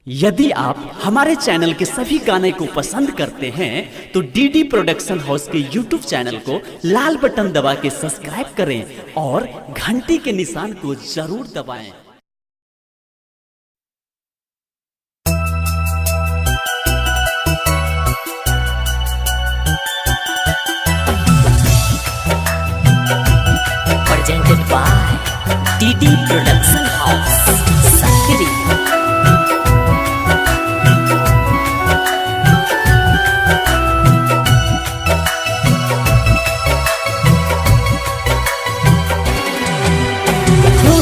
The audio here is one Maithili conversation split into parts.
यदि आप हमारे चैनल के सभी गाने को पसंद करते हैं तो डीडी प्रोडक्शन हाउस के यूट्यूब चैनल को लाल बटन दबा के सब्सक्राइब करें और घंटी के निशान को जरूर दबाएं। Presented by DD Production House, Sakri.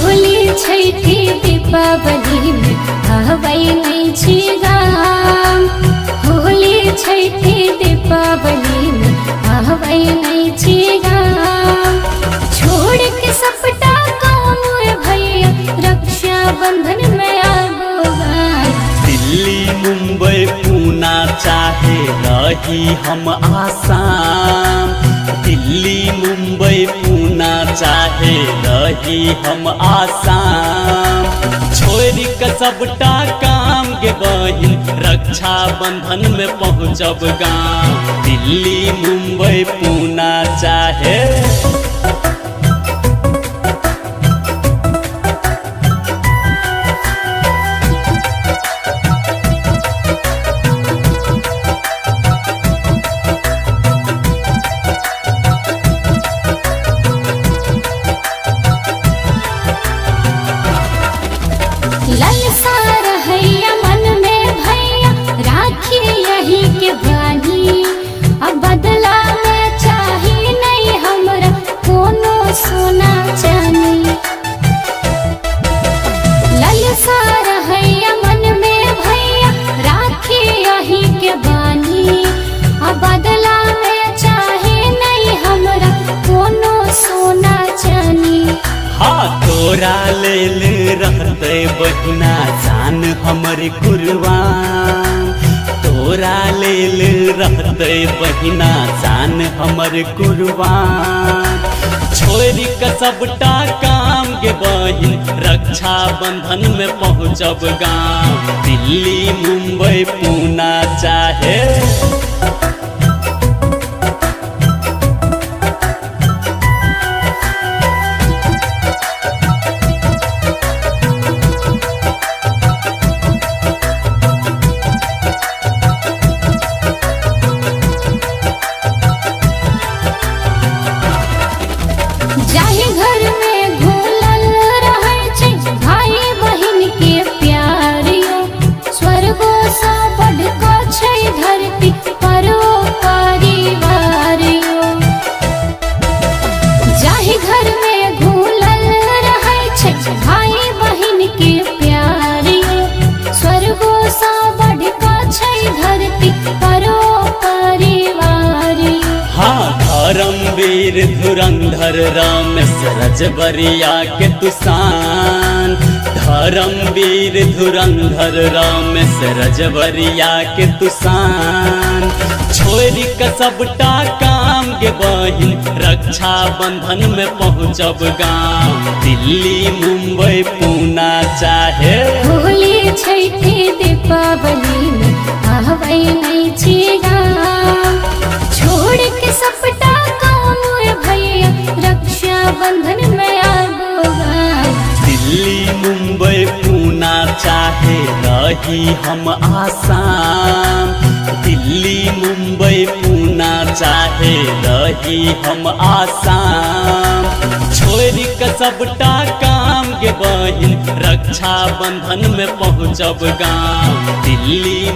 Holi Chhathi Deepawali में आबै नहि छी गाम। होली छठि दीपावली में आबै नहि छी गाम। छोड़ के सबटा काम भैया, रक्षा बंधन में आबो गाम। दिल्ली मुंबई पूना चाहे रही हम आसाम, दिल्ली मुंबई पूना चाहे रही हम आसाम। छोड़ के सबटा काम गे बहिन, रक्षा बंधन में पहुँचब गाँव। दिल्ली मुंबई पूना चाहे। ललसा रहैया मन में भैया, राखी यही के बानी। अब बदला में चाही नहीं हमरा कोनो सोना चानी। ललसा रहैया मन में भैया, राखी यही के बानी। अब बदला में चाही नहीं हमरा कोनो सोना चानी। हाँ तोरा लेल रहते बहिना जान हमर कुर्बान, तोरा लेल रहते बहिना जान हमर कुर्बान। छोड़ के सबटा काम गे बहिन, रक्षा बंधन में पहुँचब गाँव। दिल्ली मुंबई पूना चाहे। जाहि घर में घुलल रहै छै भाई बहिन के प्यार यो, स्वर्गो सँ बढ़ कऽ छै धरती पर ओ परिवार यो। जाहि घर में घुलल रहै छै भाई बहिन के प्यार यो, स्वर्गो सँ बढ़ कऽ छै धरती पर ओ परिवार यो। हाँ धर्मवीर धुरंधर रमेश रजबरिया के तुसान, धर्मवीर धुरंधर रमेश रजबरिया के तुसान। छोड़ के सबटा काम गे बहिन, रक्षा बंधन में पहुँचब गाँव। दिल्ली मुंबई पूना चाहे। होली छठि दीपावली में आबै नहि छी गाम। छोड़ के सबटा काम भैया, रक्षा बंधन में आबो गाम। दिल्ली मुंबई पूना चाहे रही हम आसाम, दिल्ली मुंबई पूना चाहे रही हम आसाम। छोड़ के सबटा काम गे बहिन, रक्षा बंधन में पहुँचब गाँव। दिल्ली